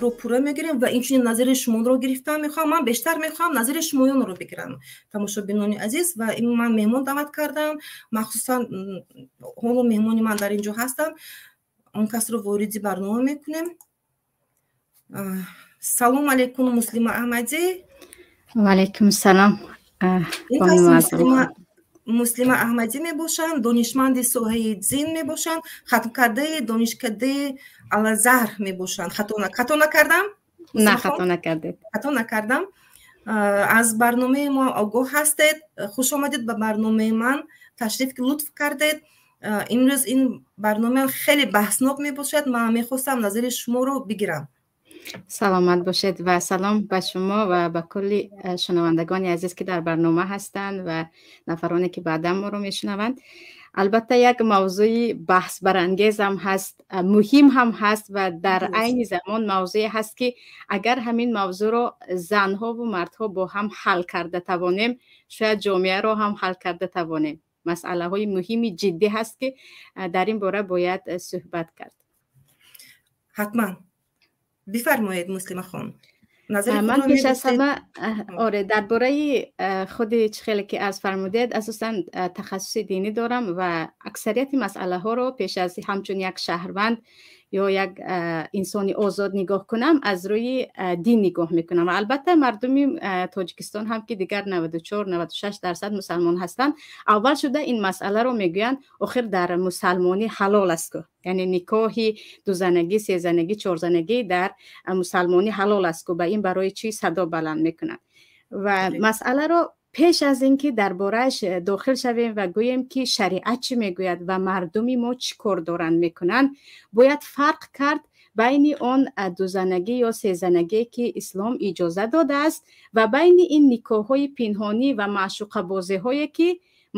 Гапро пурра мегирем ва инчунин назари шуморо гирифтан мехоҳам. Ман бештар мехоҳам назари шумоёнро бигирам, тамошобинони азиз. Ва ин ман меҳмон даъват кардам махсусан, ҳоло меҳмони ман дар ин ҷо ҳастанд, он касро вориди барнома мекунем. Салом алейкум, Муслима Аҳмадӣ. Ваалайкум салом. Ин кас Муслима Аҳмадӣ мебошанд, донишманди соҳаи дин мебошанд, хатмкардаи донишкадаи Алазҳар мебошанд. Хато накардам? На, хато накардед. Хато накардам. Аз барномаи мо огоҳ ҳастед. Хуш омадед ба барномаи ман, ташриф лутф кардед. Имрӯз ин барнома хеле баҳснок мебошад, ман мехостам назари шуморо бигирам. Саломат бошед ва салом ба шумо ва ба кулли шунавандагони азиз, ки дар барнома ҳастанд ва нафароне, ки баъдан моро мешунаванд. Албатта, як мавзӯи баҳсбарангезам ҳаст, муҳим ҳам ҳаст ва дар айни замон мавзӯе ҳаст, ки агар ҳамин мавзӯъро занҳову мардҳо бо ҳам ҳал карда тавонем, шояд ҷомеаро ҳам ҳал карда тавонем. Масъалаҳои муҳими ҷиддӣ ҳаст, ки дар ин бора бояд суҳбат кард. Ҳатман, бифармоед, Муслимахон. Ман пеш аз ҳама, оре, дар бораи худи чӣ хеле ки арз фармудед, асосан тахассуси динӣ дорам ва аксарияти масъалаҳоро пеш аз ҳамчун як шаҳрванд ё як инсони озод нигоҳ кунам, аз рӯи дин нигоҳ мекунам. Ва албатта, мардуми Тоҷикистон ҳам, ки дигар 94, 96% мусалмон ҳастанд, аввал шуда ин масъаларо мегӯянд: охир дар мусалмонӣ ҳалол аст ку, яъне никоҳи дузанагӣ, сезанагӣ, чорзанагӣ дар мусалмонӣ ҳалол аст ку, ба ин барои чӣ садо баланд мекунанд? Ва масъаларо пеш аз ин ки дар борааш дохил шавем ва гӯем, ки шариат чӣ мегӯяд ва мардуми мо чӣ кор доранд мекунанд, бояд фарқ кард байни он дузанагӣ ё сезанагие, ки ислом иҷоза додааст, ва байни ин никоҳҳои пинҳонӣ ва маъшуқабозиҳое, ки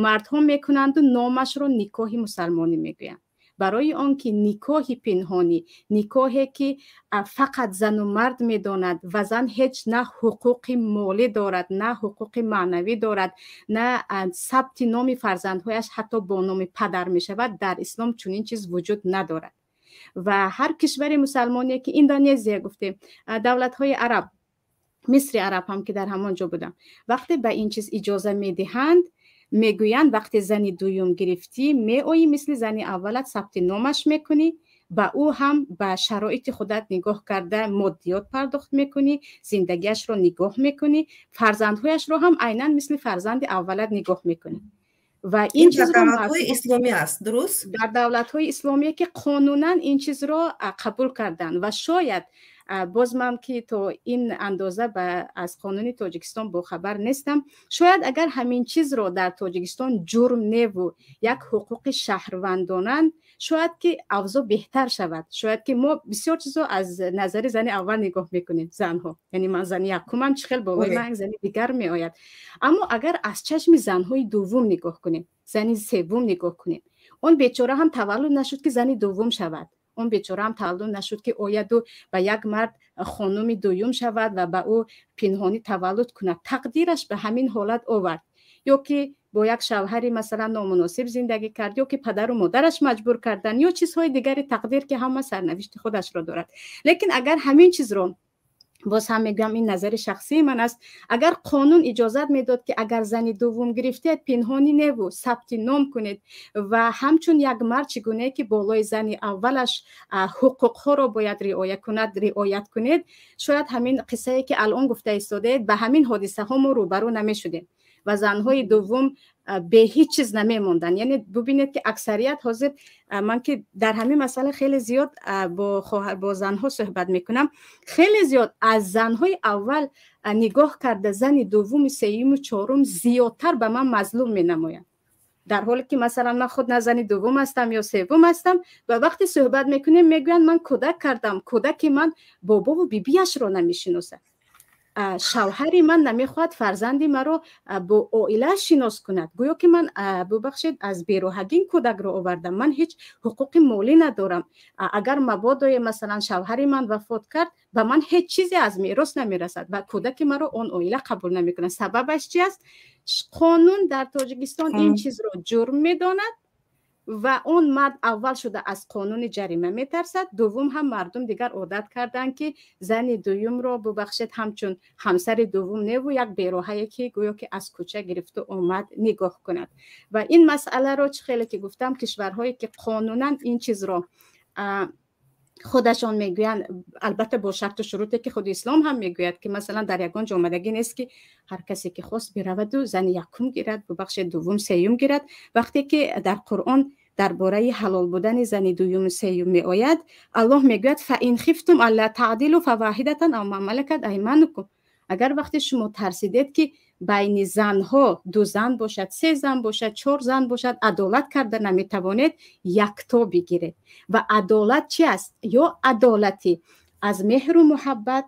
мардҳо мекунанду номашро никоҳи мусалмонӣ мегӯянд. Барои он ки никоҳи пинҳонӣ, никоҳе, ки фақат зану мард медонад ва зан ҳеҷ на ҳуқуқи молӣ дорад, на ҳуқуқи маънавӣ дорад, на сабти номи фарзандҳояш ҳатто бо номи падар мешавад, дар ислом чунин чиз вуҷуд надорад. Ва ҳар кишвари мусалмоне, ки Индонезия гуфтем, давлатҳои араб, Мисри араб ҳам, ки дар ҳамон ҷо будам, вақте ба ин чиз иҷоза медиҳанд, мегӯянд: вақте зани дуюм гирифтӣ, меоӣ, мисли зани аввалат сабти номаш мекунӣ, ба ӯ ҳам ба шароити худат нигоҳ карда моддиёт пардохт мекунӣ, зиндагиашро нигоҳ мекунӣ, фарзандҳояшро ҳам айнан мисли фарзанди аввалат нигоҳ мекунӣ. Ва ин дар давлатҳои исломӣ аст, дуруст? Дар давлатҳои исломие, ки қонунан ин чизро қабул карданд. Ва шояд боз ман, ки то ин андоза аз қонуни Тоҷикистон бохабар нестам, шояд агар ҳамин чизро дар Тоҷикистон ҷурм неву як ҳуқуқи шаҳрвандонанд, шояд ки авзо беҳтар шавад. Шояд ки мо бисёр чизо аз назари зани аввал нигоҳ мекунем, занҳо, яъне ман зани якумам, чӣ хел болои ман як зани дигар меояд? Аммо агар аз чашми занҳои дуввум нигоҳ кунем, зани севум нигоҳ кунем, он бечора ҳам таваллуд нашуд, ки зани дуввум шавад. Он бечора ҳам таваллуд нашуд, ки ояду ба як мард хонуми дуюм шавад ва ба ӯ пинҳонӣ таваллуд кунад. Тақдираш ба ҳамин ҳолат овард, ё ки бо як шавҳари, масалан, номуносиб зиндагӣ кард, ё ки падару модараш маҷбур карданд, ё чизҳои дигари тақдир, ки ҳама сарнавишти худашро дорад. Лекин агар ҳамин чизро, боз ҳам мегӯям, ин назари шахсии ман аст, агар қонун иҷозат медод, ки агар зани дуввум гирифтед, пинҳонӣ неву сабти ном кунед ва ҳамчун як мард, чӣ гунае ки болои зани аввалаш ҳуқуқҳоро бояд риоя кунад, риоят кунед, шояд ҳамин қиссае, ки алон гуфта истодаед, ба ҳамин ҳодисаҳо мо рӯбарӯ намешудем ва занҳои дуввум бе ҳеҷ чиз намемонданд. Яъне бубинед, ки аксарият ҳозир, ман ки дар ҳамин масъала хеле зиёд бо хоҳар, бо занҳо суҳбат мекунам, хеле зиёд аз занҳои аввал нигоҳ карда зани дуввуму сеюму чорум зиёдтар ба ман мазлум менамоянд, дар ҳоле ки, масалан, ман худ на зани дуввум ҳастам ё севум ҳастам. Ва вақте суҳбат мекунем, мегӯянд: ман кӯдак кардам, кӯдаки ман бобову бибиашро намешиносад, шавҳари ман намехоҳад фарзанди маро бо оилааш шинос кунад, гӯё ки ман, бубахшед, аз бероҳагин кӯдакро овардам, ман ҳеҷ ҳуқуқи молӣ надорам, агар мабодое, масалан, шавҳари ман вафот кард, ба ман ҳеҷ чизе аз мерос намерасад ва кӯдаки маро он оила қабул намекунад. Сабабаш чи аст? Қонун дар Тоҷикистон ин чизро ҷурм медонад. Ва он мард аввал шуда аз қонуни ҷарима метарсад, дуввум ҳам мардум дигар одат карданд, ки зани дуюмро, бубахшед, ҳамчун ҳамсари дуввум неву як бероҳае, ки гӯё ки аз кӯча гирифту омад, нигоҳ кунад. Ва ин масъаларо, чӣ хеле ки гуфтам, кишварҳое ки қонунан ин чизро худашон мегӯянд, албатта бо шарту шуруте, ки худи ислом ҳам мегӯяд, ки масалан дар ягон ҷо омадагӣ нест, ки ҳар касе ки хост бираваду зани якум гирад, бубахшед, дуввум, сеюм гирад. Вақте ки дар Қуръон дар бораи ҳалол будани зани дуюму сеюм меояд, Аллоҳ мегӯяд: فإن خفتم ألا تعدلوا فواحدة أو ما ملكت أيمانكم. Агар вақте шумо тарсидед, ки байни занҳо, ду зан бошад, се зан бошад, чор зан бошад, адолат карда наметавонед, якто бигиред. Ва адолат чи аст? Ё адолати аз меҳру муҳаббат,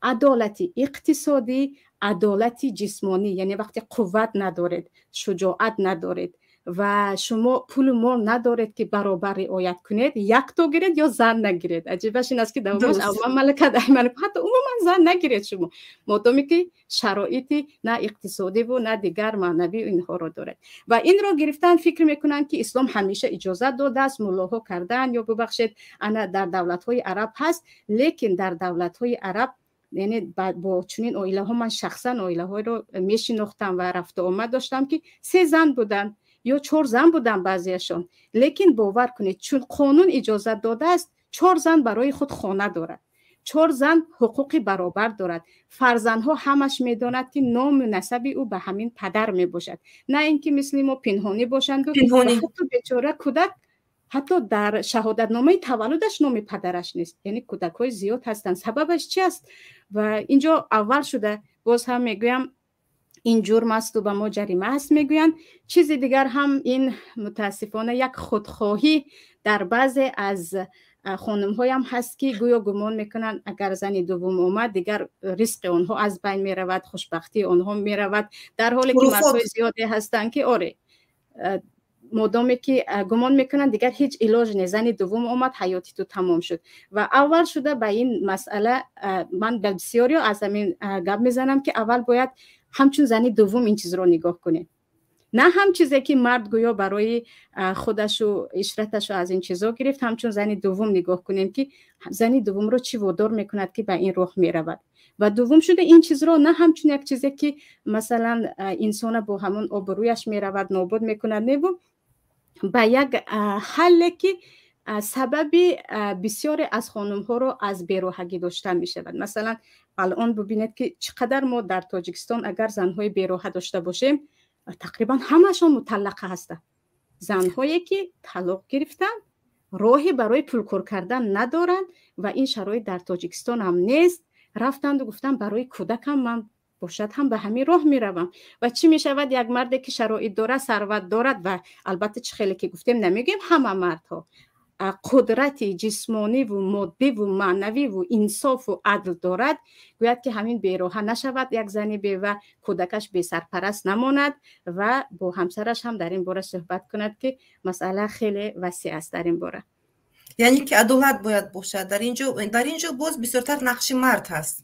адолати иқтисодӣ, адолати ҷисмонӣ, яъне вақте қувват надоред, шуҷоат надоред ва шумо пулу мол надоред, ки баробар риоят кунед, якто гиред ё зан нагиред. Аҷибаш ин аст, ки давомаш أو ما ملكت أيمانكم, ҳатто умуман зан нагиред шумо, модоме ки шароити на иқтисодиву на дигар маънавӣ инҳоро доред. Ва инро гирифтан, фикр мекунанд, ки ислом ҳамеша иҷозат додааст, муллоҳо кардаанд ё, бубахшед, ана дар давлатҳои араб ҳаст. Лекин дар давлатҳои араб, яъне бо чунин оилаҳо, ман шахсан оилаҳоеро мешинохтам ва рафту омад доштам, ки се зан буданд ё чор зан буданд баъзеашон. Лекин бовар кунед, чун қонун иҷозат додааст, чор зан барои худ хона дорад, чор зан ҳуқуқи баробар дорад, фарзандҳо ҳамаш медонад, ки ному насаби ӯ ба ҳамин падар мебошад, на ин ки мисли мо пинҳонӣ бошанду ҳатто бечора кӯдак ҳатто дар шаҳодатномаи таваллудаш номи падараш нест. Яъне кӯдакҳои зиёд ҳастанд. Сабабаш чи аст? Ва инҷо аввал шуда боз ҳам мегӯям, ин ҷурм асту ба мо ҷарима аст мегӯянд. Чизи дигар ҳам ин, мутаассифона, як худхоҳӣ дар баъзе аз хонумҳоям ҳаст, ки гӯё гумон мекунанд, агар зани дуввум омад, дигар ризқи онҳо аз байн меравад, хушбахтии онҳо меравад, дар ҳоле ки мардҳои зиёде ҳастанд, ки оре, модоме ки гумон мекунанд, дигар ҳеҷ илоҷ не, зани дуввум омад, ҳаёти ту тамом шуд. Ва аввал шуда ба ин масъала ман ба бисёриё аз ҳамин гап мезанам, ки аввал бояд ҳамчун зани дуввум ин чизро нигоҳ кунем, на ҳам чизе ки мард гӯё барои худашу ишраташу аз ин чизо гирифт. Ҳамчун зани дуввум нигоҳ кунем, ки зани дуввумро чӣ водор мекунад, ки ба ин роҳ меравад. Ва дуввум шуда ин чизро на ҳамчун як чизе, ки масалан инсона бо ҳамон обрӯяш меравад, нобуд мекунад, неву ба як ҳалле, ки сабаби бисёре аз хонумҳоро аз бероҳагӣ доштан мешавад. Масалан, алон бубинед, ки чӣ қадар мо дар Тоҷикистон агар занҳои бероҳа дошта бошем, тақрибан ҳамашон муталлақа ҳастанд, занҳое ки талоқ гирифтанд, роҳе барои пулкор кардан надоранд. Ва ин шароит дар Тоҷикистон ҳам нест. Рафтанду гуфтанд, барои кӯдакам ман бошад ҳам ба ҳамин роҳ меравам. Ва чӣ мешавад? Як марде ки шароит дорад, сарват дорад, ва албатта, чӣ хеле ки гуфтем, намегӯем ҳама мардҳо, қудрати ҷисмониву моддиву маънавиву инсофу адл дорад, гӯяд, ки ҳамин бероҳа нашавад, як зани бева, кӯдакаш бесарпараст намонад, ва бо ҳамсараш ҳам дар ин бора суҳбат кунад, ки масъала хеле васеъ аст дар ин бора. Яъне ки адолат бояд бошад дар ин ҷо. Боз бисёртар нақши мард ҳаст.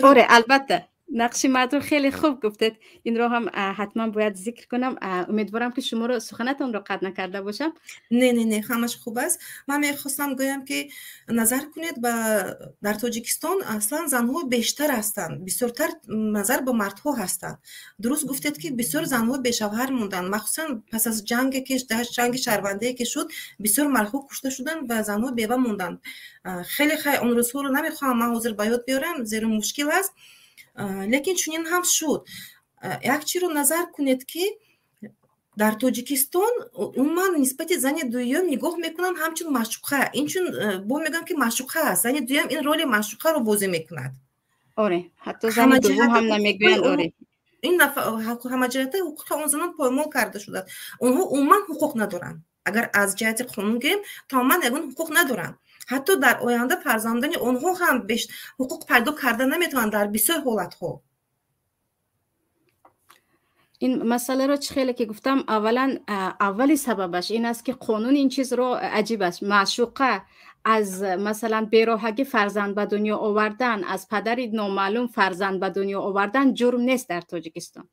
Оре, албатта, нақши мардро хеле хуб гуфтед, инро ҳам ҳатман бояд зикр кунам. Умедворам, ки шуморо суханатонро қатъ накарда бошам. Не, не, не, ҳамаш хуб аст. Ман мехостам гӯям, ки назар кунед, ба дар Тоҷикистон аслан занҳо бештар ҳастанд, бисёртар назар ба мардҳо ҳастанд. Дуруст гуфтед, ки бисёр занҳо бешавҳар монданд, махсусан пас аз ҷанге, ки ҷанги шаҳрвандие ки шуд, бисёр мардҳо кушта шуданд ва занҳо бева монданд. Хеле хай, он рӯзҳоро намехоҳам ман ҳозир ба ёд биёрам, зеро мушкил аст, лекин чунин ҳам шуд. Як чиро назар кунед, ки дар Тоҷикистон умуман нисбати зани дуюм нигоҳ мекунанд ҳамчун маъшуқа. Инчун бо мегӯям, ки маъшуқа аст, зани дуюм ин роли маъшуқаро бозӣ мекунад. Оре, ҳатто зани дуввум ҳам намегӯянд, оре. Ин ҳамаҷиҳата ҳуқуқи он занон поймол карда шудааст. Онҳо умуман ҳуқуқ надоранд. Агар аз ҷиҳати қонун гирем, тамоман ягон ҳуқуқ надоранд. Ҳатто дар оянда фарзандони онҳо ҳам ҳуқуқ пайдо карда наметавонанд дар бисёр ҳолатҳо. Ин масъаларо, чӣ хеле ки гуфтам, аввалан аввали сабабаш ин аст, ки қонун ин чизро, аҷиб аст, маъшуқа аз масалан бероҳагӣ фарзанд ба дунё овардан, аз падари номаълум фарзанд ба дунё овардан ҷурм нест дар Тоҷикистон.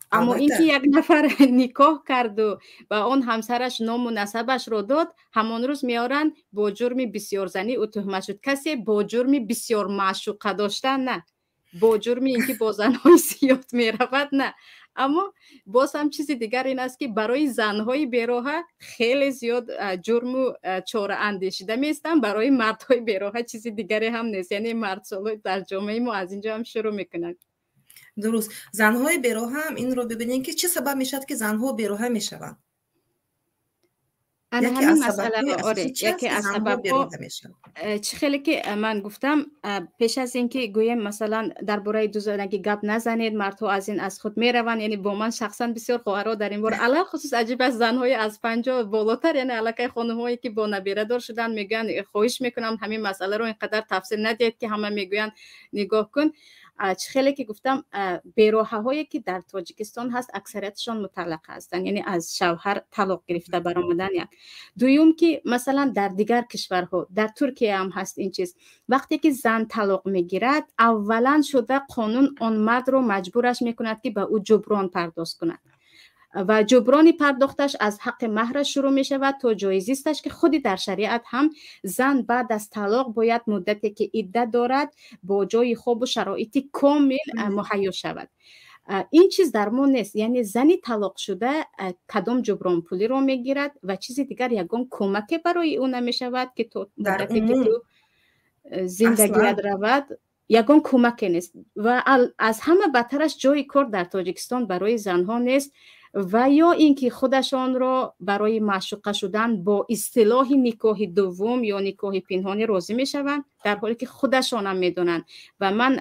Аммо ин ки як нафар никоҳ карду ба он ҳамсараш ному насабашро дод, ҳамон рӯз меоранд, бо ҷурми бисёрзанӣ ӯ туҳмат шуд. Касе бо ҷурми бисёр маъшуқа доштан на, бо ҷурми ин ки бо занҳои зиёд меравад на. Аммо боз ҳам чизи дигар ин аст, ки барои занҳои бероҳа хеле зиёд ҷурму чора андешида меистанд, барои мардҳои бероҳа чизи дигаре ҳам нест. Яъне мардсоло дар ҷомеаи мо аз инҷо ҳам шурӯъ мекунанд. Дуруст, занҳои бероҳа ҳам инро бибинем, ки чӣ сабаб мешавад, ки занҳо бероҳа мешаванд. Ана ҳамин масъаларо, оре, яке аз сабабҳо, чӣ хеле ки ман гуфтам, пеш аз ин ки гӯем, масалан, дар бораи дузанагӣ гап назанед, мардҳо аз ин аз худ мераванд. Яъне бо ман шахсан бисёр хоҳарҳо дар ин бора, алалхусус аҷиб аст, занҳои аз 50 болотар, яъне аллакай хонумҳое ки бо набирадор шуданд, мегӯянд: «Хоҳиш мекунам, ҳамин масъаларо ин қадар тафсил надиҳед, ки ҳама мегӯянд нигоҳ кун». Чӣ хеле ки гуфтам, бероҳаҳое ки дар Тоҷикистон ҳаст, аксариятшон муталлақа ҳастанд, яъне аз шавҳар талоқ гирифта баромадан. Як дуюм ки, масалан, дар дигар кишварҳо, дар Туркия ҳам ҳаст ин чиз, вақте ки зан талоқ мегирад, аввалан шуда қонун он мардро маҷбураш мекунад, ки ба ӯ ҷуброн пардоз кунад, ва ҷуброни пардохташ аз ҳаққи маҳраш шурӯъ мешавад то ҷои зисташ, ки худи дар шариат ҳам зан баъд аз талоқ бояд муддате ки идда дорад, бо ҷои хобу шароити комил муҳайё шавад. Ин чиз дар мо нест. Яъне зани талоқшуда кадом ҷубронпулиро мегирад? Ва чизи дигар, ягон кӯмаке барои ӯ намешавад, ки то муддате ки ту зиндагият равад, ягон кӯмаке нест. Ва аз ҳама бадтараш, ҷои кор дар Тоҷикистон барои занҳо нест, ва ё ин ки худашонро барои маъшуқа шудан бо истилоҳи никоҳи дуввум ё никоҳи пинҳонӣ розӣ мешаванд, дар ҳоле ки худашонам медонанд. Ва ман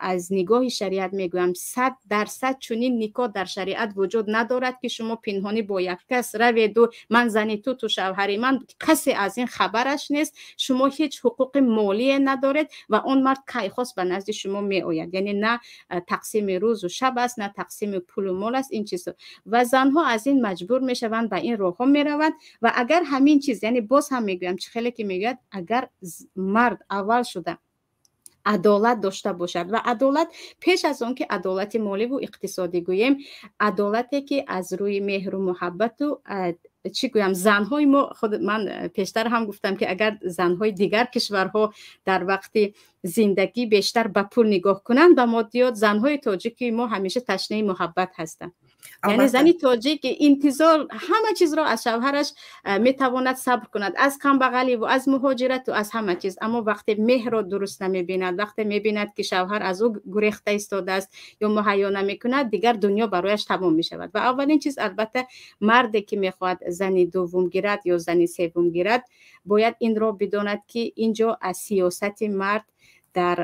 аз нигоҳи шариат мегӯям, 100% чунин никоҳ дар шариат вуҷуд надорад, ки шумо пинҳонӣ бо як кас раведу ман зани ту, ту шавҳари ман, касе аз ин хабараш нест, шумо ҳеҷ ҳуқуқи молие надоред ва он мард кай хост ба назди шумо меояд. Яъне на тақсими рӯзу шаб аст, на тақсими пулу мол аст ин чизо. Ва занҳо аз ин маҷбур мешаванд, ба ин роҳҳо мераванд. Ва агар ҳамин чиз, яъне боз ҳам мегӯям, чӣ хеле ки мегӯяд, агар мард аввал шуда адолат дошта бошад, ва адолат пеш аз он ки адолати моливу иқтисодӣ гӯем, адолате ки аз рӯи меҳру муҳаббату, чӣ гӯям, занҳои мо, худ ман пештар ҳам гуфтам, ки агар занҳои дигар кишварҳо дар вақти зиндагӣ бештар ба пул нигоҳ кунанд, ба моддиёт, занҳои тоҷики мо ҳамеша ташнаи муҳаббат ҳастанд. Яъне зани тоҷик интизор ҳама чизро аз шавҳараш метавонад сабр кунад, аз камбағаливу аз муҳоҷирату аз ҳама чиз, аммо вақте меҳрро дуруст намебинад, вақте мебинад, ки шавҳар аз ӯ гурехта истодааст ё муҳайё намекунад, дигар дунё барояш тамом мешавад. Ва аввалин чиз, албатта, марде ки мехоҳад зани дуввум гирад ё зани севум гирад, бояд инро бидонад, ки ин ҷо аз сиёсати мард дар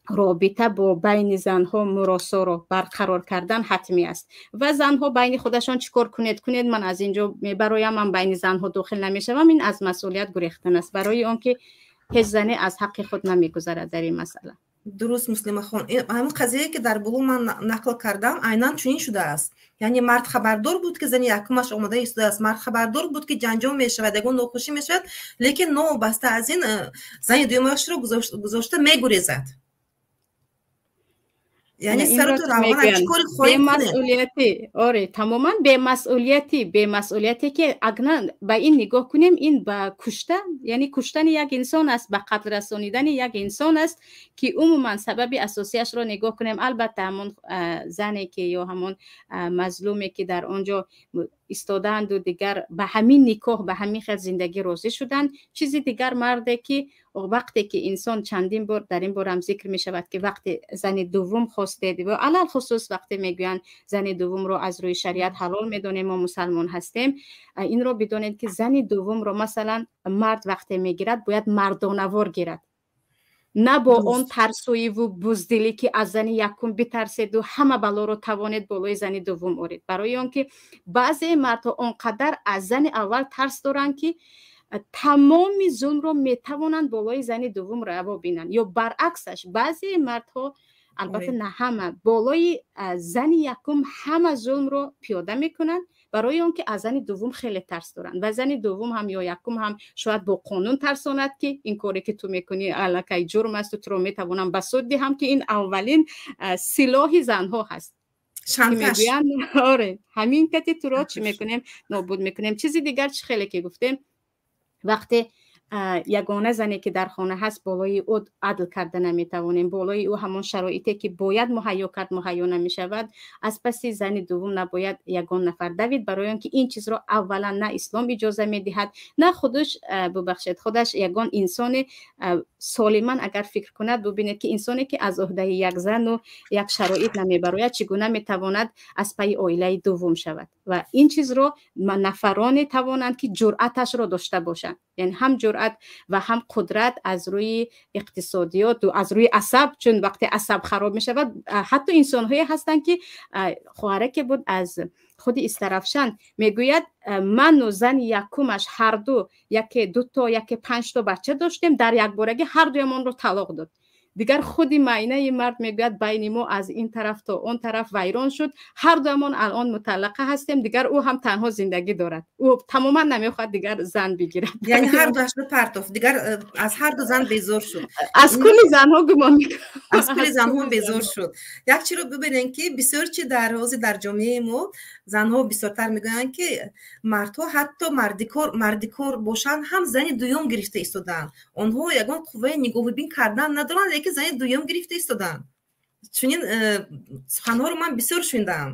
робита бо байни занҳо муросоро барқарор кардан ҳатмӣ аст. Ва занҳо байни худашон чӣ кор кунед, кунед, ман аз ин ҷо мебароям, ман байни занҳо дохил намешавам. Ин аз масъулият гурехтан аст, барои он ки ҳеҷ зане аз ҳаққи худ намегузарад дар ин масъала. Дуруст, Муслимахон. Ҳамин қазие, ки дар боло ман нақл кардам, айнан чунин шудааст. Яъне мард хабардор буд, ки зани якумаш омода истодааст, мард хабардор буд, ки ҷанҷол мешавад, ягон нохушӣ мешавад, лекин новобаста аз ин зани дуюмашро гузошта мегурезад. Яъне сароту равона чӣ кори хоҳем? Бемасъулиятӣ, оре, тамоман бемасъулиятӣ, бемасъулияте ки агна ба ин нигоҳ кунем, ин ба кушта, яъне куштани як инсон аст, ба қатл расонидани як инсон аст, ки умуман сабаби асосияшро нигоҳ кунем, албатта, ҳамон зане ки ё ҳамон мазлуме ки дар он ҷо истодаанду дигар ба ҳамин никоҳ, ба ҳамин хел зиндагӣ розӣ шуданд. Чизи дигар, марде ки вақте ки инсон, чандин бор дар ин борам зикр мешавад, ки вақте зани дуввум хостед ва алалхусус вақте мегӯянд, зани дуввумро аз рӯи шариат ҳалол медонем, мо мусалмон ҳастем, инро бидонед, ки зани дуввумро, масалан, мард вақте мегирад, бояд мардонавор гирад, на бо он тарсоиву буздилӣ, ки аз зани якум битарседу ҳама балоро тавонед болои зани дуввум оред. Барои он ки баъзе мардҳо он қадар аз зани аввал тарс доранд, ки тамоми зулмро метавонанд болои зани дуввум раво бинанд, ё баръаксаш, баъзе мардҳо, албатта на ҳама, болои зани якум ҳама зулмро пиёда мекунанд, барои он ки аз зани дуввум хеле тарс доранд. Ва зани дуввум ҳам ё якум ҳам шояд бо қонун тарсонад, ки ин коре, ки ту мекунӣ, аллакай ҷурм асту туро метавонам ба суд диҳам, ки ин аввалин силоҳи занҳо ҳаст. Мегӯянд, оре, ҳамин кати туро чӣ мекунем, нобуд мекунем. Чизи дигар, чӣ хеле ки гуфтем, вақте ягона зане ки дар хона ҳаст, болои ӯ адл карда наметавонем, болои ӯ ҳамон шароите ки бояд муҳайё кард, муҳайё намешавад. Аз паси зани дуввум набояд ягон нафар давид, барои он ки ин чизро аввалан на ислом иҷоза медиҳад, на худаш, бубахшед, худаш ягон инсони солиман агар фикр кунад, бубинед ки инсоне ки аз уҳдаи як зану як шароит намебарояд, чӣ гуна метавонад аз пайи оилаи дуввум шавад. Ва ин чизро нафароне тавонанд ки ҷуръаташро дошта бошанд, яъне ҳам ҷуръат ва ҳам қудрат аз рӯи иқтисодиёту аз рӯи асаб, чун вақте асаб хароб мешавад, ҳатто инсонҳое ҳастанд ки хоҳараке буд аз худи Истарафшан, мегӯяд, ману зани якумаш ҳарду яке дуто, яке панҷто бача доштем, дар якборагӣ ҳардуямонро талоқ дод. Дигар худи майнаи мард, мегӯяд, байни мо аз ин тараф то он тараф вайрон шуд, ҳардуямон алон муталлақа ҳастем, дигар ӯ ҳам танҳо зиндагӣ дорад, ӯ тамоман намехоҳад дигар зан бигирад. Яъне ҳардуашро партофт, дигар аз ҳарду зан безор шуд. Аз кулли занҳо гумон мекунам. Аз кулли занҳо безор шуд. Як чиро бибинем, ки бисёр чи дар ҳозир дар ҷомеаи мо занҳо бисёртар мегӯянд, ки мардҳо ҳатто мардикор бошанд ҳам зани дуюм гирифта истодаанд. Онҳо ягон қувваи нигоҳубин кардан надоранд, лекин зани дуюм гирифта истодаанд. Чунин суханҳоро ман бисёр шунидаам.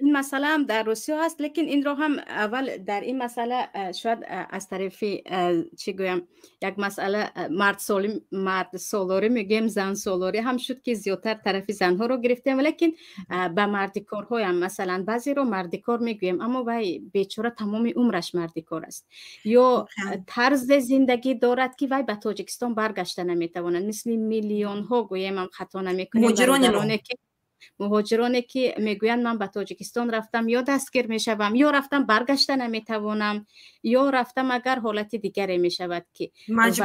Ин масъала ҳам дар Русия ҳаст, лекин инро ҳам аввал дар ин масъала шояд аз тарафи, чӣ гӯям, як масъала мардсолорӣ мегӯем, зансолорӣ ҳам шуд, ки зиёдтар тарафи занҳоро гирифтем, лекин ба мардикорҳоям, масалан, баъзеро мардикор мегӯем, аммо вай бечора тамоми умраш мардикор аст ё тарзе зиндагӣ дорад, ки вай ба Тоҷикистон баргашта наметавонад, мисли миллионҳо гӯем ҳам хато намекунем, ки муҳоҷироне ки мегӯянд, ман ба Тоҷикистон рафтам, ё дастгир мешавам, ё рафтам баргашта наметавонам, ё рафтам агар ҳолати дигаре мешавад, ки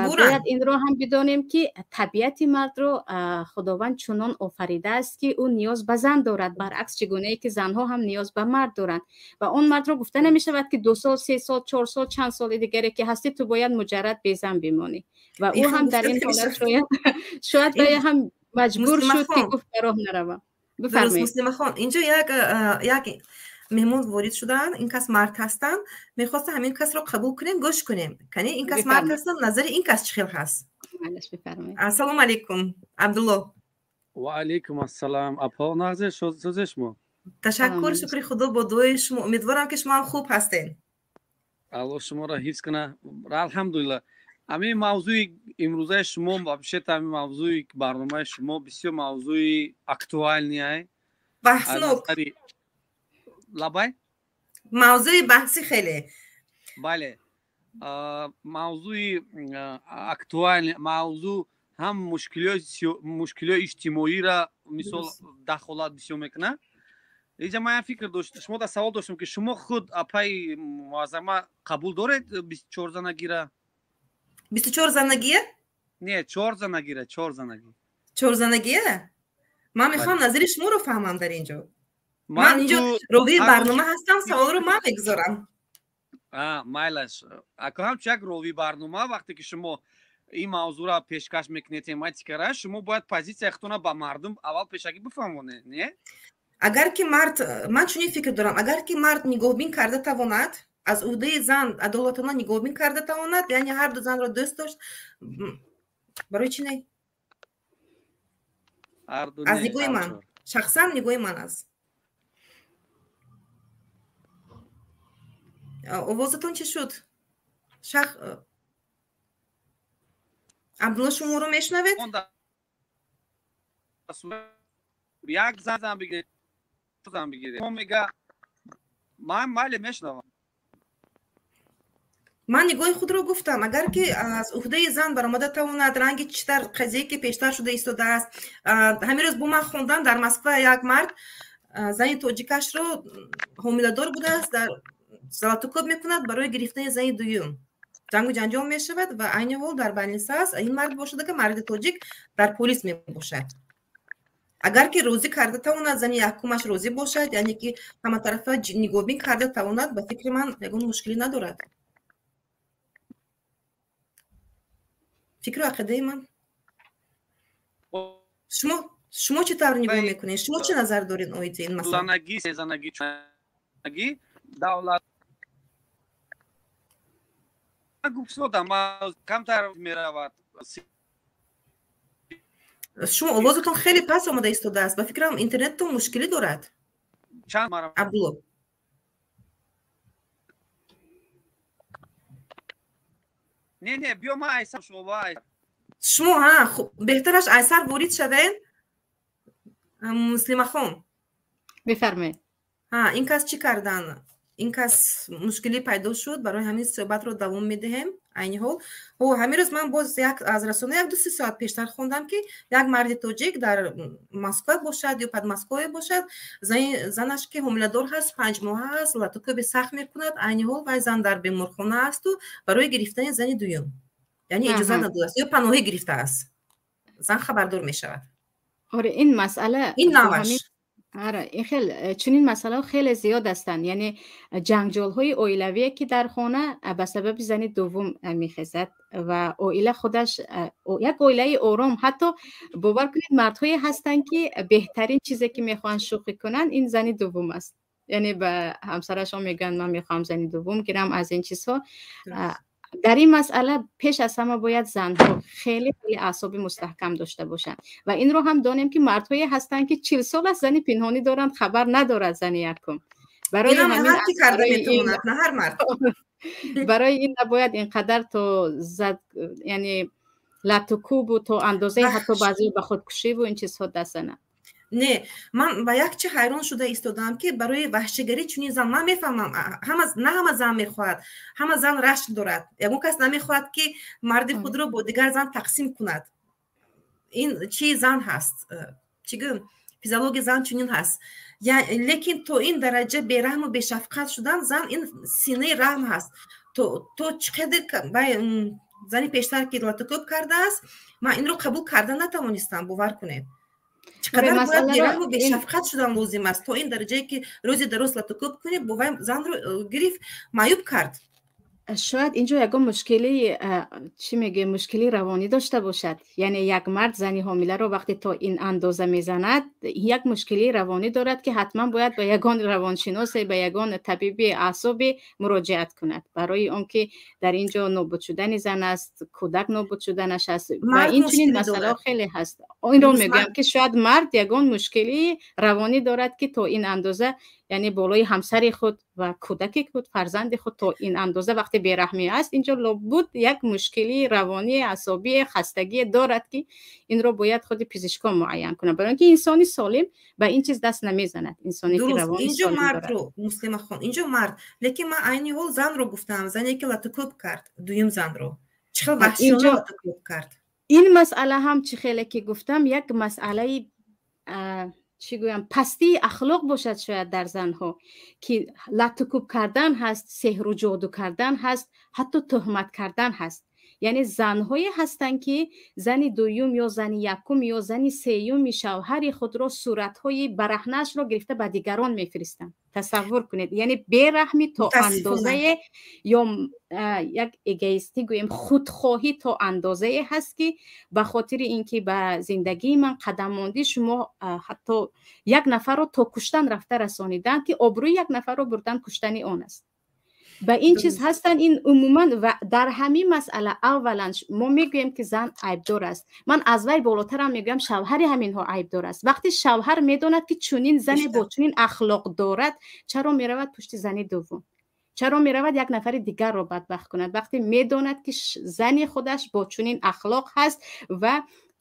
бояд инро ҳам бидонем, ки табиати мардро Худованд чунон офаридааст, ки ӯ ниёз ба зан дорад, баръакс чӣ гунае ки занҳо ҳам ниёз ба мард доранд. Ва он мардро гуфта намешавад, ки 2 сол, 3 сол, 4 сол, чанд соли дигаре ки ҳастӣ, ту бояд муҷаррад безан бимонӣ. Ва ӯ ҳам дар ин ҳолат шояд ҳам маҷбур шуд, ки гуфт, ба роҳ наравам. Муслимахон, инҷо як меҳмон ворид шудаанд. Ин кас мард ҳастанд. Мехостам ҳамин касро қабул кунем, гӯш кунем. Кани, ин кас мард ҳастанд, назари ин кас чӣ хел ҳаст? Ассалому алайкум, Абдулло. Ва алайкум ассалам, апо. Нағзе, сӯзе шумо? Ташаккур, шукри Худо, бо дуои шумо. Умедворам, ки шумо ҳам хуб ҳастед. Аллоҳ шуморо ҳифз куна. Алҳамдулилла. Ҳамин мавзӯи имрӯзаи шумо, вообще-то ҳамин мавзӯи барномаи шумо бисёр мавзӯи актуальный ай. Баҳснок. Лабай. Мавзӯи баҳсӣ хеле. Бале, мавзӯи актуальный мавзӯъ ҳам мушкилиҳои иҷтимоиро мисол дахолат бисёр мекунад. Инҷа ман як фикр дошт, шумо да савол доштам, ки шумо худ, апаи Муаззама, қабул доред 24 занагира? 24 занагия? Не, чор занагира, чор занагӣ. Чорзанагия? Ман мехоҳам назари шуморо фаҳмам дар ин ҷо. Ман инҷо ровии барнома ҳастам, саволро ман мегузорам. Майлаш, ако ҳамчун як ровии барнома, вақте ки шумо ин мавзӯъро пешкаш мекунед, тематикара, шумо бояд позитсияи худтона ба мардум аввал пешакӣ бифаҳмонед, не? Агар ки мард, ман чунин фикр дорам, агар ки мард нигоҳбин карда тавонад, аз уҳдаи зан адолатона нигоҳбин карда тавонад, яъне ҳарду занро дӯст дошт, барои чӣ не? Аз нигоҳи ман, шахсан нигоҳи ман аст. Овозатон чӣ шуд, шах Абдулло? Шуморо мешунавед? Як зан бигиред, зан бигиред, мега, ман майли мешунавам. Ман нигоҳи худро гуфтам. Агар ки аз уҳдаи зан баромада тавонад, ранги читар қазие ки пештар шуда истодааст. Ҳамин рӯз бо ман хондам, дар Москва як мард зани тоҷикашро ҳомиладор будааст, дар залатукӯб мекунад барои гирифтани зани дуюм, ҷангу ҷанҷол мешавад ва айни ҳол дар больница аст. Ин мард бошад, ки марди тоҷик, дар полис мебошад. Агар ки розӣ карда тавонад, зани якумаш розӣ бошад, яъне ки ҳаматарафа нигоҳбин карда тавонад, ба фикри ман, ягон мушкилӣ надорад. Фикру ақидаи ман. Шумо Шумо чӣ тавр нигоҳ мекунед? Шумо чӣ назар доред оиди ин масъала? Занаги, сезанаги, чунаги давлат гуфтодам, камтар меравад. Шумо овозатон хеле пас омада истодааст. Ба фикрам, интернеттон мушкилӣ дорад. Чанд Абдулло. Не, не, биё, ман айсар шумо ба Шумо ҳа, беҳтараш айсар ворид шавед. Муслимахон. Бифармоед. Ҳа, ин кас чӣ кардан? Ин кас мушкилӣ пайдо шуд, барои ҳамин суҳбатро давом медиҳем айни ҳол. Ҳо, ҳамин рӯз ман боз як аз расона як ду се соат пештар хондам, ки як марди тоҷик дар Москва бошад ё Подмосковье бошад, занаш ки ҳомиладор ҳаст, 5 моҳа ҳаст, латукӯби сахт мекунад. Айни ҳол вай зан дар беморхона асту барои гирифтани зани дуюм, яъне иҷозат надодааст ё паноҳӣ гирифтааст. Зан хабардор мешавад. Оре, ин масъала ин наваш. Ара, ин хел чунин масъалаҳо хеле зиёд ҳастанд, яъне ҷанҷолҳои оилавие, ки дар хона ба сабаби зани дуввум мехезад ва оила худаш як оилаи ором. Ҳатто бовар кунед, мардҳое ҳастанд, ки беҳтарин чизе, ки мехоҳанд шӯхӣ кунанд, ин зани дуввум аст. Яъне ба ҳамсарашон мегӯянд: «Ман мехоҳам зани дуввум гирам». Аз ин чизҳо дар ин масъала пеш аз ҳама бояд занҳо хеле хеле аъсоби мустаҳкам дошта бошанд. Ва инро ҳам донем, ки мардҳое ҳастанд, ки 40 сол аст зани пинҳонӣ доранд, хабар надорад зани якум. Барои барои ин набояд ин қадар то зад, яъне латукӯбу то андозаи ҳатто баъзео ба худкушиву ин чизҳо даст зананд. Не, ман ба як чи ҳайрон шуда истодаам, ки барои ваҳшигарӣ чунин зан. Ман мефаҳмам, на ҳама зан мехоҳад, ҳама зан рашк дорад. Ягон кас намехоҳад, ки марди худро бо дигар зан тақсим кунад. Ин чи зан ҳаст, чӣ гӯям, физиологияи зан чунин ҳаст. Лекин то ин дараҷа бераҳму бешафқат шудан зан, ин синаи раҳм ҳаст. То чӣ қадр зани пештар ки латукӯб кардааст, ман инро қабул карда натавонистам, бовар кунед. Чӣ қадар бояд бераҳму бешафқат шудан лозим аст, то ин дараҷае, ки рӯзи дароз латукӯб кунӣ, бовай занро гирифт, маъюб кард. Шояд инҷо ягон мушкили, чӣ мегӯем, мушкили равонӣ дошта бошад. Яъне як мард зани ҳомиларо вақте то ин андоза мезанад, як мушкилии равонӣ дорад, ки ҳатман бояд ба ягон равоншиносе, ба ягон табиби аъсобе муроҷиат кунад, барои он ки дар ин ҷо нобуд шудани зан аст, кӯдак нобуд шуданаш аст ва ин чунин масъалаҳо хеле ҳаст. Инро мегӯям, ки шояд мард ягон мушкилии равонӣ дорад, ки то ин андоза, яъне болои ҳамсари худ ва кӯдаки худ, фарзанди худ то ин андоза вақте бераҳмӣ аст, инҷо лобуд як мушкилии равонӣ, асобӣ, хастагие дорад, ки инро бояд худи пизишкон муайян кунад, барои ин ки инсони солим ба ин чиз даст намезанад, инсоне ки равони Инҷо мардро, Муслимахон, инҷо мард, лекин ман айни ҳол занро гуфтам, зане ки латукӯб кард дуюм занро, чӣ хел ваҳшиёна латукӯб кард. Ин масъала ҳам, чӣ хеле ки гуфтам, як масъалаи, чӣ гӯям, пастии ахлоқ бошад шояд дар занҳо, ки латукӯб кардан ҳаст, сеҳру ҷоду кардан ҳаст, ҳатто тӯҳмат кардан ҳаст. Яъне занҳое ҳастанд, ки зани дуюм ё зани якум ё зани сеюми шавҳари худро, суратҳои бараҳнаашро гирифта ба дигарон мефиристанд. Тасаввур кунед, яъне бераҳмӣ то андозае ё як эгоистӣ гӯем, худхоҳӣ то андозае ҳаст, ки ба хотири ин ки ба зиндагии ман қадам мондӣ, шумо ҳатто як нафарро то куштан рафта расонидан, ки обрӯи як нафарро бурдан куштани он аст. Ба ин чиз ҳастанд. Ин умуман ва дар ҳамин масъала аввалан мо мегӯем, ки зан айбдор аст. Ман аз вай болотарам мегӯям: шавҳари ҳаминҳо айбдор аст. Вақте шавҳар медонад, ки чунин зане бо чунин ахлоқ дорад, чаро меравад пушти зани дуввум? Чаро меравад як нафари дигарро бадбахт кунад, вақте медонад, ки зани худаш бо чунин ахлоқ ҳаст? Ва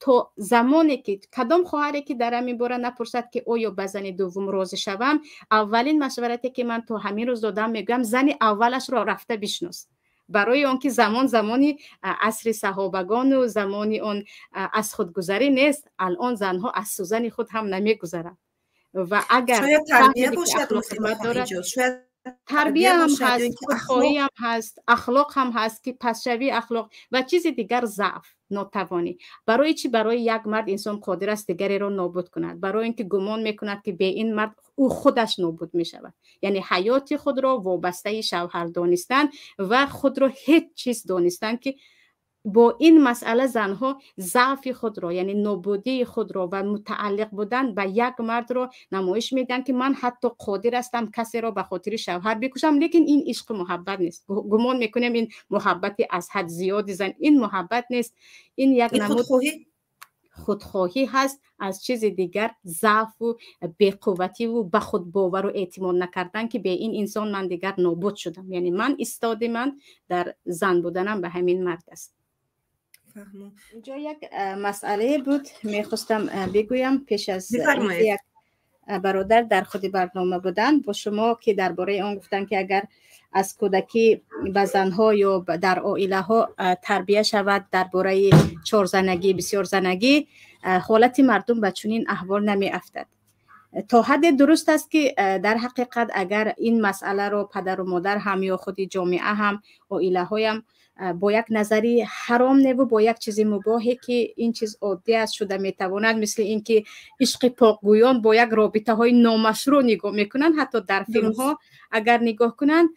то замоне ки кадом хоҳаре ки дар ҳамин бора напурсад, ки оё ба зани дуввум розӣ шавам, аввалин машварате, ки ман то ҳамин рӯз додам, мегӯям: зани аввалашро рафта бишнос. Барои он ки замон замони асри саҳобагону замони он аз худгузарӣ нест. Алон занҳо аз сӯзани худ ҳам намегузаранд. Ва агар тарбия ҳам ҳаст, худхоҳӣ ҳам ҳаст, ахлоқ ҳам ҳаст, ки пастшавии ахлоқ ва чизи дигар, заъф, нотавонӣ. Барои чӣ барои як мард инсон қодир аст дигареро нобуд кунад? Барои ин ки гумон мекунад, ки бе ин мард ӯ худаш нобуд мешавад. Яъне ҳаёти худро вобастаи шавҳар донистан ва худро ҳеҷ чиз донистан, ки Бо ин масъала занҳо заъфи худро, яъне нобудии худро ва мутааллиқ будан ба як мардро намоиш медиҳанд, ки ман ҳатто қодир ҳастам касеро ба хотири шавҳар бикушам. Лекин ин ишқу муҳаббат нест. Гумон мекунем, ин муҳаббати аз ҳад зиёди зан, ин муҳаббат нест, ин як намуд худхоҳӣ ҳаст. Аз чизи дигар, заъфу беқуввативу ба худбовару эътимод накардан, ки бе ин инсон ман дигар нобуд шудам, яъне ман истоди ман дар зан буданам ба ҳамин мард аст. Инҷо як масъалае буд, мехостам бигӯям. Пеш аз як бародар дар худи барнома буданд бо шумо, ки дар бораи он гуфтанд, ки агар аз кӯдакӣ ба занҳо ё дар оилаҳо тарбия шавад дар бораи чорзанагӣ, бисёрзанагӣ, ҳолати мардум ба чунин аҳвол намеафтад. То ҳадде дуруст аст, ки дар ҳақиқат агар ин масъаларо падару модар ҳам ё худи ҷомеа ҳам, оилаҳоям бо як назари ҳаром неву бо як чизи мубоҳе, ки ин чиз оддӣ аст, шуда метавонад, мисли ин ки ишқи покгӯён бо як робитаҳои номашрӯъ нигоҳ мекунанд, ҳатто дар филмҳо агар нигоҳ кунанд.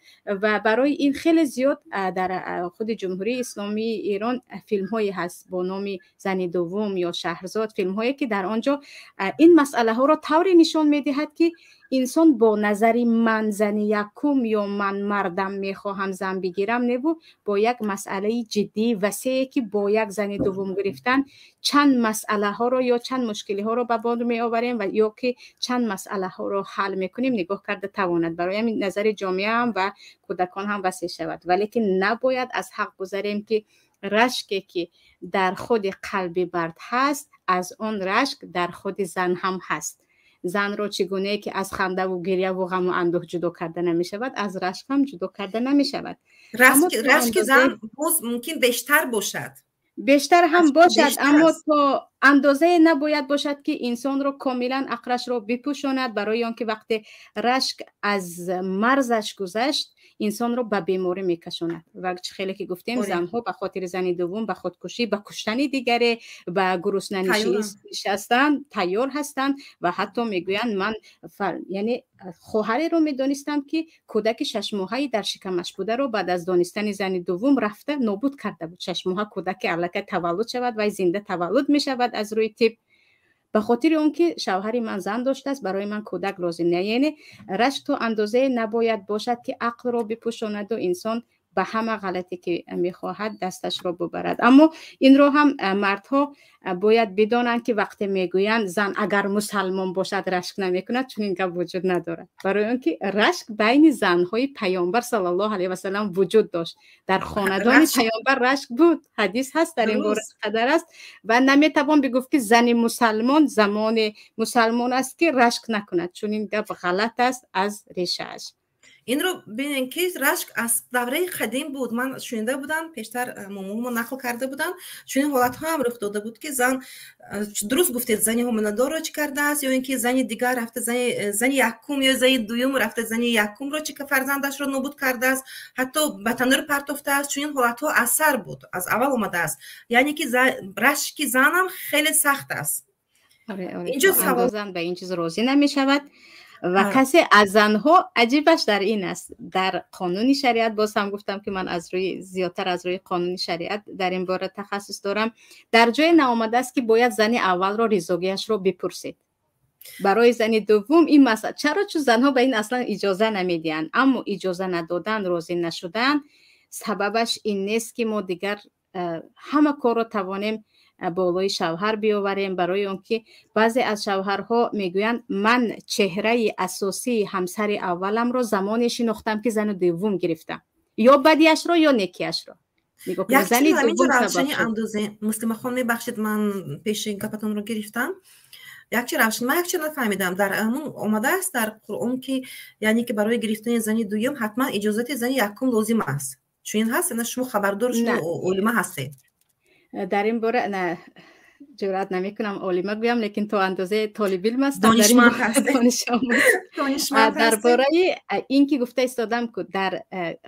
Ва барои ин хеле зиёд дар худи Ҷумҳурии Исломии Эрон филмҳое ҳаст бо номи «Зани дуввум» ё «Шаҳрзод», филмҳое ки дар он ҷо ин масъалаҳоро тавре нишон медиҳад, ки инсон бо назари ман зани якум ё ман мардам, мехоҳам зан бигирам неву бо як масъалаи ҷиддии васее, ки бо як зани дуввум гирифтан чанд масъалаҳоро ё чанд мушкилиҳоро ба бор меоварем ва ё ки чанд масъалаҳоро ҳал мекунем, нигоҳ карда тавонад. Барои ҳамин назари ҷомеаам ва кӯдакон ҳам васеъ шавад. Валекин набояд аз ҳақ гузарем, ки рашке ки дар худи қалби мард ҳаст, аз он рашк дар худи зан ҳам ҳаст. Занро чӣ гунае ки аз хандаву гиряву ғаму андӯҳ ҷудо карда намешавад, аз рашк ҳам ҷудо карда намешавад. Рашки зан боз мумкин бештар бошад. Бештар ҳам бошад, аммо то андозае набояд бошад, ки инсонро комилан ақлашро бипӯшонад, барои он ки вақте рашк аз марзаш гузашт, инсонро ба беморӣ мекашонад. Ва чӣ хеле ки гуфтем, занҳо ба хотири зани дуввум ба худкушӣ, ба куштани дигаре, ба гурусна нишастан тайёр ҳастанд ва ҳатто мегӯянд ман, яъне хоҳареро медонистам, ки кӯдаки шашмоҳаи дар шикамаш бударо баъд аз донистани зани дуввум рафта нобуд карда буд. 6 моҳа кӯдаки аллакай таваллуд шавад, вай зинда таваллуд мешавад аз рӯи тиб, ба хотири он ки шавҳари ман зан доштааст, барои ман кӯдак лозим не. Яъне рашк то андозае набояд бошад, ки ақлро бипӯшонаду инсон ба ҳама ғалате ки мехоҳад дасташро бубарад. Аммо инро ҳам мардҳо бояд бидонанд, ки вақте мегӯянд зан агар мусалмон бошад, рашк намекунад, чунин гап вуҷуд надорад, барои он ки рашк байни занҳои Паёмбар саллаллоҳу алайҳи васалам вуҷуд дошт. Дар хонадони Паёмбар рашк буд, ҳадис ҳаст дар ин бора, қадар аст. Ва наметавон бигуфт, ки зани мусалмон замоне мусалмон аст, ки рашк накунад. Чунин гап ғалат аст аз решааш. Инро бинем, ки рашк аз давраи қадим буд. Ман шунида будам, пештар момоҳомо нақл карда буданд, чунин ҳолатҳо ҳам рух дода буд, ки зан, дуруст гуфтед, зани ҳомиладорро чӣ кардааст ё ин ки зани дигар рафта, зани якум ё зани дуюм рафта, зани якумро чӣ, фарзандашро нобуд кардааст, ҳатто ба танӯр партофтааст. Чунин ҳолатҳо аз сар буд, аз аввал омадааст, яъне ки рашки занам хеле сахт аст. Инҷо зан ба ин чиз розӣ намешавад. Ва касе аз занҳо, аҷибаш дар ин аст, дар қонуни шариат, боз ҳам гуфтам, ки ман аз рӯи зиёдтар аз рӯи қонуни шариат дар ин бора тахассус дорам, дар ҷое наомадааст, ки бояд зани аввалро ризогиашро бипурсед барои зани дуввум. Ин масъала чаро? Чун занҳо ба ин аслан иҷоза намедиҳанд. Аммо иҷоза надодан, розӣ нашудан сабабаш ин нест, ки мо дигар ҳама корро тавонем болои шавҳар биёварем, барои он ки баъзе аз шавҳарҳо мегӯянд: «Ман чеҳраи асосии ҳамсари авваламро замоне шинохтам, ки зану дуввум гирифтам, ё бадиашро, ё некиашро». Равшани андозе, Муслимахон, мебахшед, ман пеши гапатонро гирифтам. Якчи равшан, ман якчи нафаҳмидам. Дар ҳамун омадааст дар Қуръон, ки яъне ки барои гирифтани зани дуюм ҳатман иҷозати зани якум лозим аст? Чунин ҳаст? На, шумо хабардор, шумо олима ҳастед. Дар ин бора на, ҷуръат намекунам олима гӯям, лекин то андозаи толибилм ҳастам. Дар бораи ин ки гуфта истодам, ку дар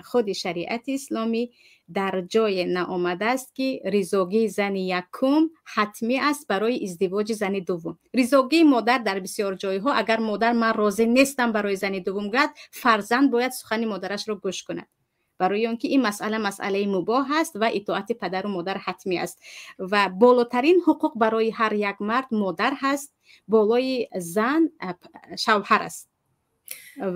худи шариати исломӣ дар ҷое наомадааст, ки ризогии зани якум ҳатмӣ аст барои издивоҷи зани дуввум. Ризогии модар дар бисёр ҷойҳо, агар модар «ман розӣ нестам барои зани дуввум» гӯяд, фарзанд бояд сухани модарашро гӯш кунад. Барои он ки ин масъала масъалаи мубоҳ аст ва итоати падару модар ҳатмӣ аст ва болотарин ҳуқуқ барои ҳар як мард модар ҳаст, болои зан шавҳар аст.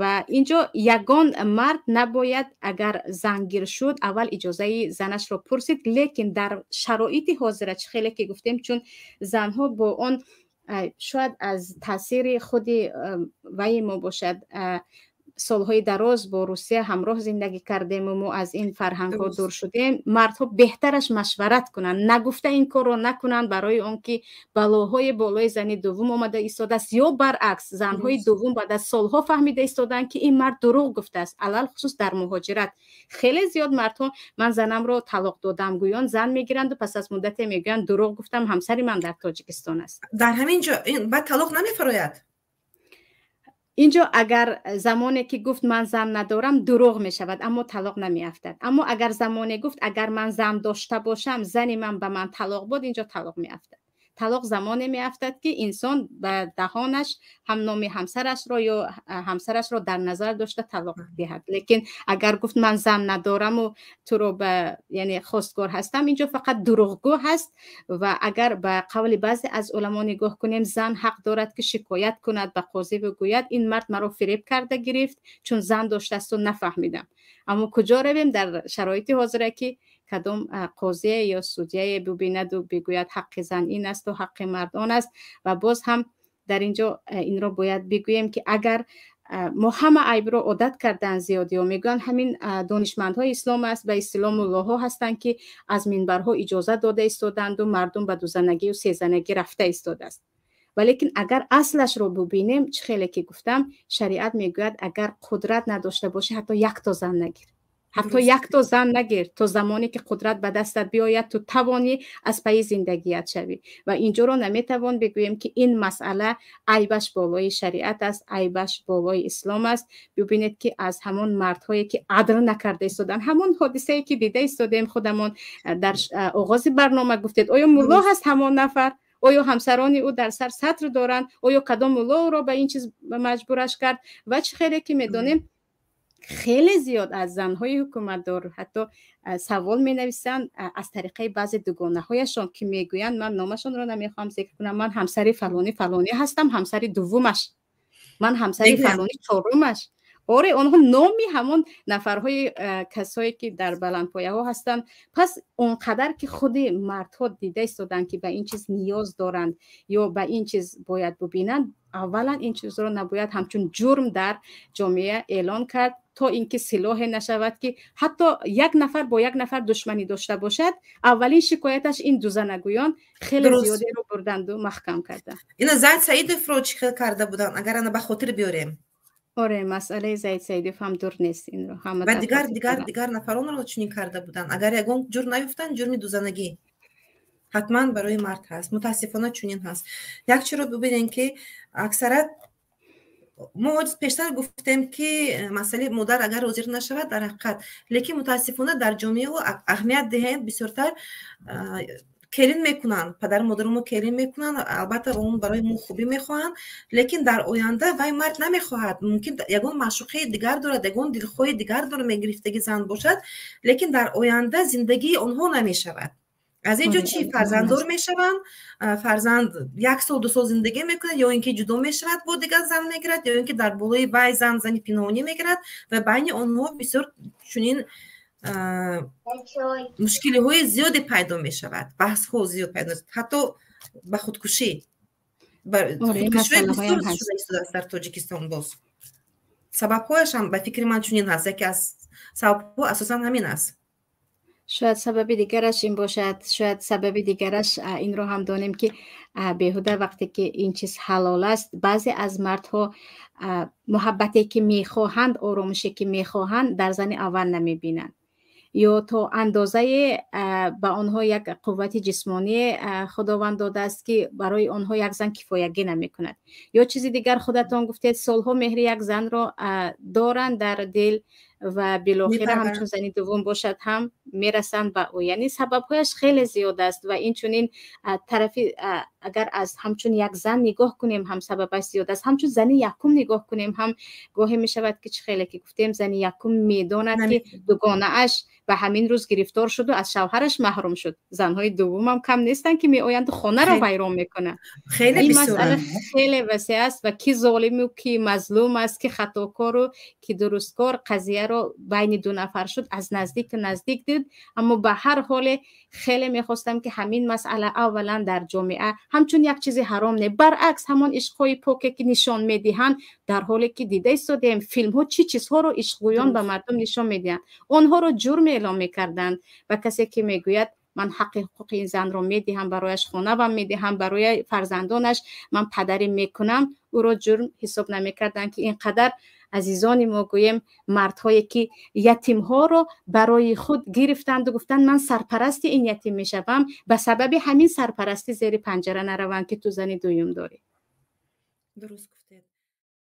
Ва инҷо ягон мард набояд, агар зангир шуд, аввал иҷозаи занашро пурсид. Лекин дар шароити ҳозира, чӣ хеле ки гуфтем, чун занҳо бо он, шояд аз таъсири худи ваи мо бошад, солҳои дароз бо Русия ҳамроҳ зиндагӣ кардему мо аз ин фарҳангҳо дур шудем, мардҳо беҳтараш машварат кунанд, нагуфта ин корро накунанд, барои он ки балоҳои болои зани дуввум омада истодааст ё баръакс, занҳои дуввум баъд аз солҳо фаҳмида истодаанд, ки ин мард дурӯғ гуфтааст. Алалхусус дар муҳоҷират хеле зиёд мардҳо «Ман занамро талоқ додам» гӯён зан мегиранду пас аз муддате мегӯянд: «Дурӯғ гуфтам, ҳамсари ман дар Тоҷикистон аст». Дар ҳамин ҷо баъд талоқ намефарояд? Инҷо агар замоне ки гуфт «Ман зан надорам», дурӯғ мешавад, аммо талоқ намеафтад. Аммо агар замоне гуфт: «Агар ман зан дошта бошам, зани ман ба ман талоқ буд», инҷо талоқ меафтад. Талоқ замоне меафтад, ки инсон ба даҳонаш ҳам номи ҳамсарашро ё ҳамсарашро дар назар дошта талоқ диҳад. Лекин агар гуфт: «Ман зан надораму туро ба яъне хостгор ҳастам», инҷо фақат дурӯғгӯ ҳаст. Ва агар ба қавли баъзе аз уламо нигоҳ кунем, зан ҳақ дорад, ки шикоят кунад ба қозӣ, бигӯяд: «Ин мард маро фиреб карда гирифт, чун зан доштасту нафаҳмидам». Аммо куҷо равем дар шароити ҳозира, ки кадом қозие ё судяе бибинаду бигӯяд: ҳаққи зан ин асту ҳаққи мард он аст? Ва боз ҳам дар инҷо инро бояд бигӯем, ки агар мо ҳама айбро одат кардаанд, зиёдиҳо мегӯянд, ҳамин донишмандҳои ислом аст, ба истилоҳ муллоҳо ҳастанд, ки аз минбарҳо иҷозат дода истодаанду мардум ба дузанагию сезанагӣ рафта истодааст. Валекин агар аслашро бубинем, чӣ хеле ки гуфтам, шариат мегӯяд: агар қудрат надошта бошӣ, ҳатто якто зан нагир, ҳатто якто зан нагир, то замоне ки қудрат ба дастат биёяд, ту тавонӣ аз пайи зиндагият шавӣ. Ва инҷоро наметавон бигӯем, ки ин масъала айбаш болои шариат аст, айбаш болои ислом аст. Бибинед, ки аз ҳамон мардҳое ки адл накарда истоданд, ҳамон ҳодисае ки дида истодем, худамон дар оғози барнома гуфтед: оё мулло ҳаст ҳамон нафар? Оё ҳамсарони ӯ дар сар сатр доранд? Оё кадом мулло ӯро ба ин чиз маҷбураш кард? Ва чӣ хеле ки медонем, хеле зиёд аз занҳои ҳукуматдор ҳатто савол менависанд аз тариқаи баъзе дугонаҳояшон, ки мегӯянд, ман номашонро намехоҳам зикр кунам: «Ман ҳамсари фалони фалонӣ ҳастам, ҳамсари дуввумаш, ман ҳамсари фалони чорумаш». Оре, онҳо номи ҳамон нафарҳои, касое ки дар баландпояҳо ҳастанд. Пас он қадар ки худи мардҳо дида истоданд, ки ба ин чиз ниёз доранд ё ба ин чиз бояд бубинанд, аввалан ин чизро набояд ҳамчун ҷурм дар ҷомеа эълон кард, то ин ки силоҳе нашавад, ки ҳатто як нафар бо як нафар душманӣ дошта бошад, аввалин шикояташ ин дузанагӯён хеле зиёдеро бурданду маҳкам карданд. Ина Зайд Саидовро чӣ хел карда буданд, агар ана ба хотир биёрем? Оре, масъалаи Зайд Саидов ҳам дур нест, инро ҳама ва дигар нафаронро чунин карда буданд. Агар ягон ҷурм наёфтанд, ҷурми дузанагӣ ҳатман барои мард ҳаст. Мутаассифона, чунин ҳаст. Як чиро бибинем, ки аксарат мо пештар гуфтем, ки масъалаи модар агар ҳозир нашавад, дар ҳақиқат, лекин мутаассифона дар ҷомеа аҳамият диҳем, бисёртар келин мекунанд, падару модару мо келин мекунанд. Албатта, он барои мо хубӣ мехоҳанд, лекин дар оянда вай мард намехоҳад. Мумкин, ягон маъшуқаи дигар дорад, ягон дилхоҳи дигар дорад, мегирифтаги зан бошад, лекин дар оянда зиндагии онҳо намешавад. Аз ин ҷо чӣ, фарзанддор мешаванд, фарзанд як сол, 2 сол зиндагӣ мекунад, ё ин ки ҷудо мешавад, бо дигар зан мегирад, ё ин ки дар болои вай зан зани пинҳонӣ мегирад ва байни онҳо бисёр чунин мушкилиҳои зиёде пайдо мешавад, баҳсҳо зиёд пайдо, ҳатто ба худкушӣ шудааст дар Тоҷикистон. Боз сабабҳояш ҳам, ба фикри ман, чунин ҳаст. Яке аз сабабҳо асосан ҳамин аст. Шояд сабаби дигараш ин бошад, шояд сабаби дигараш инро ҳам донем, ки беҳуда вақте ки ин чиз ҳалол аст, баъзе аз мардҳо муҳаббате ки мехоҳанд, оромише ки мехоҳанд, дар зани аввал намебинанд ё то андозае ба онҳо як қуввати ҷисмонӣ Худованд додааст, ки барои онҳо як зан кифоягӣ намекунад. Ё чизи дигар, худатон гуфтед, солҳо меҳри як занро доранд дар дил. Ва билохира ҳамчун зани дуввум бошад ҳам, мерасанд ба ӯ. Яъне сабабҳояш хеле зиёд аст. Ва инчунин тарафи агар аз ҳамчун як зан нигоҳ кунем ҳам, сабабаш зиёд аст. Ҳамчун зани якум нигоҳ кунем ҳам, гоҳе мешавад, ки чӣ хеле ки гуфтем, зани якум медонад, ки дугонааш ба ҳамин рӯз гирифтор шуду аз шавҳараш маҳрум шуд. Занҳои дуввумам кам нестанд, ки меоянду хонаро вайрон мекунанд. Ин масъала хеле васеъ аст ва ки золиму ки мазлум аст, ки хатокору ки дурусткор, қазияро байни ду нафар шуд, аз наздику наздик дид. Аммо ба ҳар ҳоле хеле мехостам, ки ҳамин масъала аввалан дар ҷомеа ҳамчун як чизи ҳаром не, баръакс, ҳамон ишқҳои поке, ки нишон медиҳанд, дар ҳоле ки дида истодаем филмҳо чӣ чизҳоро ишқгӯён ба мардум нишон медиҳанд, онҳоро ҷурм эълон мекарданд. Ва касе ки мегӯяд, ман ҳаққи ҳуқуқи ин занро медиҳам, барояш хонавам медиҳам, барои фарзандонаш ман падарӣ мекунам, ӯро ҷурм ҳисоб намекарданд, ки ин қадар азизони мо, гӯем, мардҳое ки ятимҳоро барои худ гирифтанду гуфтанд, ман сарпарасти ин ятим мешавам, ба сабаби ҳамин сарпарастӣ зери панҷара нараванд, ки ту зани дуюм дорӣ. Дуруст гуфтед.